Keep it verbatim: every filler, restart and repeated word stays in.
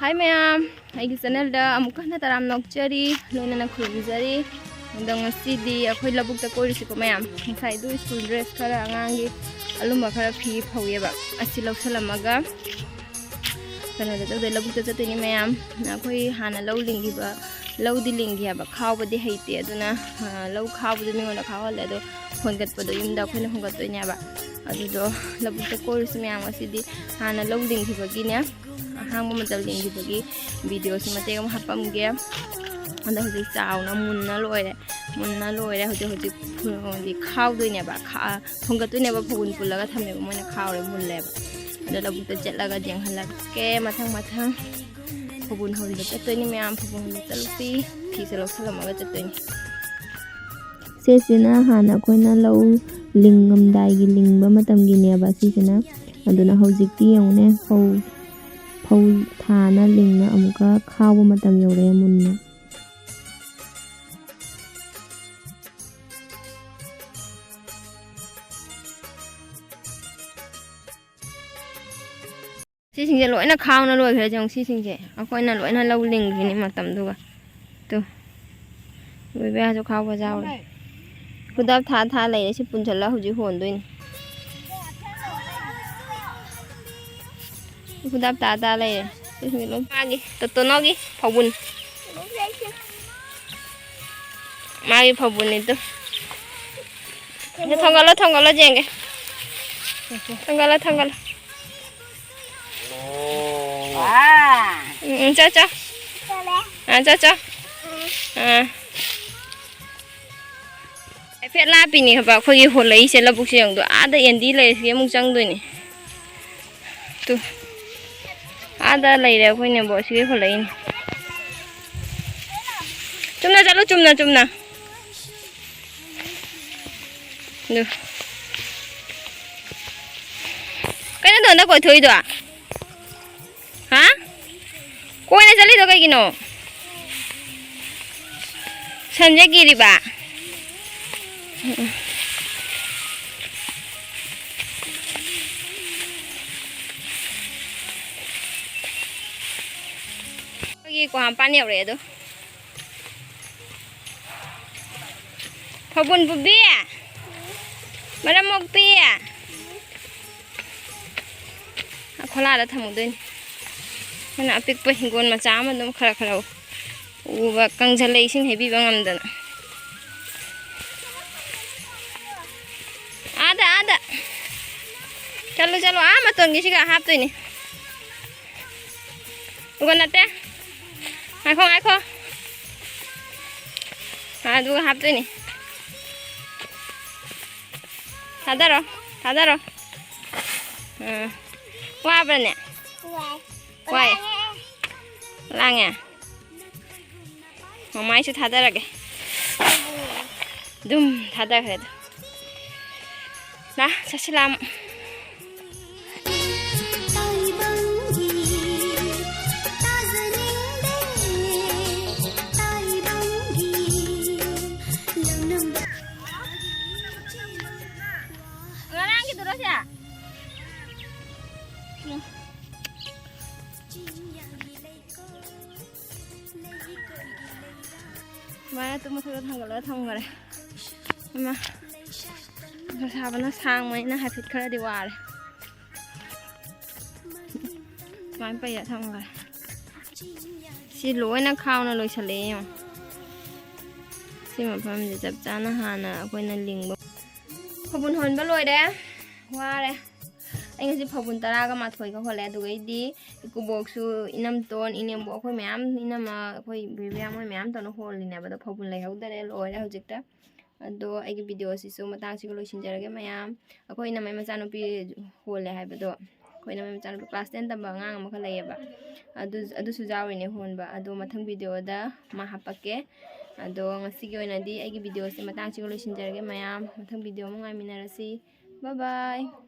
ꯍꯥꯏ ꯃꯌꯥꯝ, ꯑꯩꯒꯤ ꯆꯦꯅꯦꯜꯗ ꯑꯃꯨꯛꯀ ꯍꯟꯅ ꯇꯔꯥꯝꯅ ꯑꯣꯛꯆꯔꯤ, ꯂꯣꯏꯅꯅ ꯈꯨꯔꯨꯝꯖꯔꯤ꯫ ꯑꯗꯣ ꯉꯁꯤꯗꯤ ꯑꯩꯈꯣꯏ ꯂꯧꯕꯨꯛꯇ ꯀꯣꯏꯔꯨꯁꯤꯀꯣ ꯃꯌꯥꯝ꯫ ꯉꯁꯥꯏꯗꯨ ꯁ꯭ꯀꯨꯜ ꯗ꯭ꯔꯦꯁ ꯈꯔ ꯑꯉꯥꯡꯒꯤ ꯑꯂꯨꯝꯕ ꯈꯔ ꯐꯤ ꯐꯧꯋꯦꯕ, ꯑꯁꯤ ꯂꯧꯁꯜꯂꯝꯃꯒ ꯀꯩꯅꯣꯗ ꯇꯧꯗꯣꯏ, ꯂꯧꯕꯨꯛꯇ ꯆꯠꯇꯣꯏꯅꯤ ꯃꯌꯥꯝ꯫ ꯑꯩꯈꯣꯏ ꯍꯥꯟꯅ ꯂꯧ ꯂꯤꯡꯈꯤꯕ, ꯂꯧꯗꯤ ꯂꯤꯡꯈꯤ ꯍꯥꯏꯕ, ꯈꯥꯎꯕꯗꯤ ꯍꯩꯇꯦ꯫ ꯑꯗꯨꯅ, ꯑ, ꯂꯧ ꯈꯥꯎꯕꯗꯣ ꯃꯤꯉꯣꯟꯗ ꯈꯥꯎꯍꯜꯂꯦ, ꯑꯗꯣ ꯍꯣꯟꯒꯠꯄꯗꯣ ꯌꯨꯝꯗ ꯑꯩꯈꯣꯏꯅ ꯍꯣꯟꯒꯠꯇꯣꯏꯅꯦꯕ꯫ ꯑꯗꯨꯗꯣ ꯂꯧꯕꯨꯛꯇ ꯀꯣꯏꯔꯨꯁꯤ ꯃꯌꯥꯝ꯫ ꯉꯁꯤꯗꯤ ꯍꯥꯟꯅ ꯂꯧ ꯂꯤꯡꯈꯤꯕꯒꯤꯅꯦ, ꯑꯍꯥꯡꯕ ꯃꯇꯝ ꯂꯤꯡꯈꯤꯕꯒꯤ ꯚꯤꯗꯤꯑꯣꯁꯤ ꯃꯇꯦꯛ ꯑꯃ ꯍꯥꯞꯄꯝꯒꯦ꯫ ꯑꯗꯣ ꯍꯧꯖꯤꯛ ꯆꯥꯎꯅ ꯃꯨꯟꯅ ꯂꯣꯏꯔꯦ, ꯃꯨꯟꯅ ꯂꯣꯏꯔꯦ꯫ ꯍꯧꯖꯤꯛ ꯍꯧꯖꯤꯛ ꯐꯨ-, ꯍꯥꯏꯗꯤ ꯈꯥꯎꯗꯣꯏꯅꯦꯕ, ꯈꯥ-, ꯊꯣꯡꯒꯠꯇꯣꯏꯅꯦꯕ ꯐꯧꯒꯨꯟ ꯄꯨꯜꯂꯒ ꯊꯝꯃꯦꯕ, ꯃꯣꯏꯅ ꯈꯥꯎꯔꯦ ꯃꯨꯜꯂꯦꯕ꯫ ꯑꯗꯣ ꯂꯧꯕꯨꯛꯇ ꯆꯠꯂꯒ ꯌꯦꯡꯍꯜꯂꯛꯀꯦ ꯃꯊꯪ ꯃꯊꯪ꯫ ꯐꯧꯒꯨꯟ ꯍꯣꯟꯕ ꯆꯠꯇꯣꯏꯅꯤ ꯃꯌꯥꯝ, ꯐꯧꯒꯨꯟ ꯍꯣꯟꯕ ꯆꯠꯂꯨꯁꯤ꯫ ꯐꯤꯁꯦ ꯂꯧꯁꯜꯂꯝꯃꯒ ꯆꯠꯇꯣꯏꯅꯤ꯫ ꯁꯤꯁꯤꯅ ꯍꯥꯟꯅ ꯑꯩꯈꯣꯏꯅ ꯂꯧ ꯂꯤꯡꯉꯝꯗꯥꯏꯒꯤ ꯂꯤꯡꯕ ꯃꯇꯝꯒꯤꯅꯦꯕ ꯁꯤꯁꯤꯅ꯫ ꯑꯗꯨꯅ ꯍꯧꯖꯤꯛꯇꯤ ꯌꯦꯡꯉꯨꯅꯦ, ꯐꯧ, ꯐꯧ ꯊꯥꯅ ꯂꯤꯡꯅ ꯑꯃꯨꯛꯀ ꯈꯥꯎꯕ ꯃꯇꯝ ꯌꯧꯔꯛꯑꯦ ꯃꯨꯟꯅ꯫ ꯁꯤꯁꯤꯡꯁꯦ ꯂꯣꯏꯅ ꯈꯥꯎꯅ ꯂꯣꯏꯈ꯭ꯔꯦ꯫ ꯌꯦꯡꯉꯨ, ꯁꯤꯁꯤꯡꯁꯦ ꯑꯩꯈꯣꯏꯅ ꯂꯣꯏꯅ ꯂꯧ ꯂꯤꯡꯈꯤꯅꯤ ꯃꯇꯝꯗꯨꯒ꯫ ꯇꯨ, ꯂꯣꯏꯕ ꯌꯥꯁꯨ ꯈꯥꯎꯕ ꯌꯥꯎꯔꯦ꯫ ꯈꯨꯗꯞ ꯊꯥ ꯊꯥ ꯂꯩꯔꯦ꯫ ꯁꯤ ꯄꯨꯟꯁꯤꯜꯂꯒ ꯍꯧꯖꯤꯛ ꯍꯣꯟꯗꯣꯏꯅꯤ꯫ ꯈꯨꯗꯞ ꯇꯥ ꯇꯥ ꯂꯩꯔꯦ꯫ ꯁꯤꯁꯤꯡꯁꯦ ꯂꯣꯏ ꯃꯥꯒꯤ ꯇꯣꯇꯣꯅꯣꯒꯤ ꯐꯧꯕꯨꯟ꯫ ꯃꯥꯒꯤ ꯐꯧꯕꯨꯟꯅꯤꯗꯣ꯫ ꯊꯣꯡꯒꯠꯂꯣ, ꯊꯣꯡꯒꯠꯂꯣ, ꯌꯦꯡꯒꯦ꯫ ꯊꯣꯡꯒꯠꯂꯣ, ꯊꯣꯡꯒꯠꯂꯣ꯫ ꯎꯝ, ꯎꯝ, ꯆꯣ, ꯆꯣ꯫ ꯑꯥ, ꯆꯣ, ꯆꯣ꯫ ꯑꯥ꯫ ꯍꯥꯏꯐꯦꯠ ꯂꯥꯞꯄꯤꯅꯦ ꯍꯥꯏꯕ ꯑꯩꯈꯣꯏꯒꯤ ꯍꯣꯜꯂꯛꯏꯁꯦ, ꯂꯧꯕꯨꯛꯁꯦ ꯌꯦꯡꯗꯣ꯫ ꯑꯥꯗ ꯑꯦꯟꯗꯤ ꯂꯩꯔꯤꯁꯤꯒꯤ ꯑꯃꯨꯛ ꯆꯪꯗꯣꯏꯅꯦ꯫ ꯇꯨ꯫ ꯑꯥꯗ ꯂꯩꯔꯦ ꯑꯩꯈꯣꯏ ꯅꯦꯝꯕꯣꯛ ꯑꯁꯤꯒꯤ ꯍꯣꯜꯂꯛꯏꯅꯦ꯫ ꯆꯨꯝꯅ ꯆꯠꯂꯨ, ꯆꯨꯝꯅ, ꯆꯨꯝꯅ꯫ ꯑꯗꯨ꯫ ꯀꯩꯅꯣ ꯅꯪ ꯀꯣꯏꯊꯣꯛꯏꯗꯣ? ꯍꯥ? ꯀꯣꯏꯅ ꯆꯠꯂꯤꯗꯣ ꯀꯩꯒꯤꯅꯣ? ꯁꯟꯁꯦ ꯀꯤꯔꯤꯕ? ꯀ꯭ꯋꯥ ꯃꯄꯥꯟ ꯌꯧꯔꯛꯑꯦ ꯑꯗꯣ꯫ ꯐꯥꯎꯒꯨꯟ ꯄꯨꯕꯤ꯫ ꯃꯔꯝ ꯃꯣꯛꯄꯤ꯫ ꯈꯣꯂꯥꯗ ꯊꯝꯃꯨꯗꯣꯏꯅꯤ꯫ ꯑꯩꯅ ꯑꯄꯤꯛꯄ ꯍꯤꯡꯒꯣꯜ ꯃꯆꯥ ꯑꯃ ꯑꯗꯨꯝ ꯈꯔ ꯈꯔ ꯎꯕ ꯀꯪꯁꯤꯜꯂꯦ, ꯏꯁꯤꯡ ꯍꯩꯕꯤꯕ ꯉꯝꯗꯅ꯫ ꯑꯥꯗ, ꯑꯥꯗ꯫ ꯆꯠꯂꯨ, ꯆꯠꯂꯨ꯫ ꯑꯥ ꯃꯇꯣꯟꯒꯤꯁꯤꯒ ꯍꯥꯞꯇꯣꯏꯅꯤ꯫ ꯑꯗꯨꯒ ꯅꯠꯇꯦ꯫ ꯉꯥꯏꯈꯣ, ꯉꯥꯏꯈꯣ꯫ ꯑꯥ, ꯑꯗꯨꯒ ꯍꯥꯞꯇꯣꯏꯅꯤ꯫ ꯊꯥꯗꯔꯣ, ꯊꯥꯗꯔꯣ꯫ ꯎꯝ꯫ ꯋꯥꯕ꯭ꯔꯅꯦ? ꯋꯥꯏ꯫ ꯋꯥꯏ꯫ ꯂꯥꯡꯉꯦ꯫ ꯂꯥꯡꯉꯦ? ꯃꯃꯥꯏꯁꯨ ꯊꯥꯗꯔꯒꯦ꯫ ꯑꯗꯨꯝ ꯊꯥꯗꯈ꯭ꯔꯦ ꯑꯗꯣ꯫ ꯂꯥ, ꯆꯠꯁꯤ ꯂꯥ ꯑꯃꯨꯛ꯫ ꯇꯥꯏꯕꯪꯒꯤ ꯇꯥꯖꯅꯤꯡꯗꯦ, ꯇꯥꯏꯕꯪꯒꯤ ꯂꯧꯅꯝꯕ꯫ ꯉꯔꯥꯡꯒꯤꯗꯨꯔꯣ ꯁꯦ? ꯎꯝ꯫ ꯁꯨꯃꯥꯏꯅ ꯑꯗꯨꯝ ꯃꯊꯛꯇ ꯊꯥꯡꯒꯠꯂꯒ ꯊꯝꯈꯔꯦ꯫ ꯏꯃꯥ, ꯅꯨꯡꯁꯥ ꯁꯥꯕꯅ ꯁꯥꯡꯕꯅꯤꯅ ꯍꯥꯏꯐꯦꯠ ꯈꯔꯗꯤ ꯋꯥꯔꯦ꯫ ꯁꯨꯃꯥꯏꯅ ꯄꯩꯔ ꯊꯝꯈꯔꯦ꯫ ꯁꯤ ꯂꯣꯏꯅ ꯈꯥꯎꯅ ꯂꯣꯏꯁꯤꯜꯂꯛꯑꯦ ꯌꯦꯡꯉꯣ꯫ ꯁꯤ ꯃꯐꯝꯁꯦ ꯆꯞ ꯆꯥꯅ ꯍꯥꯟꯅ ꯑꯩꯈꯣꯏꯅ ꯂꯤꯡꯕ꯫ ꯐꯕꯨꯟ ꯍꯣꯟꯕ ꯂꯣꯏꯔꯦ, ꯋꯥꯔꯦ꯫ ꯑꯩ ꯉꯁꯤ ꯐꯕꯨꯟ ꯇꯔꯥꯒ ꯃꯥꯊꯣꯏꯒ ꯍꯣꯜꯂꯦ꯫ ꯑꯗꯨꯒꯩꯗꯤ ꯏꯀꯨꯕꯣꯛꯁꯨ, ꯏꯅꯝꯇꯣꯟ, ꯏꯅꯦꯝꯕꯣꯛ, ꯑꯩꯈꯣꯏ ꯃꯌꯥꯝ, ꯏꯅꯝꯃ, ꯑꯩꯈꯣꯏ ꯕꯦꯕꯤꯌꯥ ꯃꯣꯏ ꯃꯌꯥꯝ ꯇꯧꯅ ꯍꯣꯜꯂꯤꯅꯦꯕ꯫ ꯑꯗꯣ ꯐꯕꯨꯟ ꯂꯩꯍꯧꯗꯔꯦ, ꯂꯣꯏꯔꯦ ꯍꯧꯖꯤꯛꯇ꯫ ꯑꯗꯣ ꯑꯩꯒꯤ ꯚꯤꯗꯤꯑꯣꯁꯤꯁꯨ ꯃꯇꯥꯡꯁꯤꯒ ꯂꯣꯏꯁꯤꯟꯖꯔꯒꯦ ꯃꯌꯥꯝ꯫ ꯑꯩꯈꯣꯏ ꯏꯅꯝꯃꯩ ꯃꯆꯥꯅꯨꯄꯤ ꯍꯣꯜꯂꯦ ꯍꯥꯏꯕꯗꯣ, ꯑꯩꯈꯣꯏ ꯏꯅꯝꯃꯩ ꯃꯆꯥꯅꯨꯄꯤ class ten ꯇꯝꯕ ꯑꯉꯥꯡ ꯑꯃꯈꯛ ꯂꯩꯌꯦꯕ꯫ ꯑꯗꯨ, ꯑꯗꯨꯁꯨ ꯌꯥꯎꯔꯤꯅꯦ ꯍꯣꯟꯕ꯫ ꯑꯗꯣ ꯃꯊꯪ ꯚꯤꯗꯤꯑꯣꯗ ꯃꯥ ꯍꯥꯞꯄꯛꯀꯦ꯫ ꯑꯗꯣ ꯉꯁꯤꯒꯤ ꯑꯣꯏꯅꯗꯤ ꯑꯩꯒꯤ ꯚꯤꯗꯤꯑꯣꯁꯦ ꯃꯇꯥꯡꯁꯤꯒ ꯂꯣꯏꯁꯤꯟꯖꯔꯒꯦ ꯃꯌꯥꯝ꯫ ꯃꯊꯪ ꯚꯤꯗꯤꯑꯣ ꯑꯃ ꯉꯥꯏꯃꯤꯟꯅꯔꯁꯤ꯫ Bye bye꯫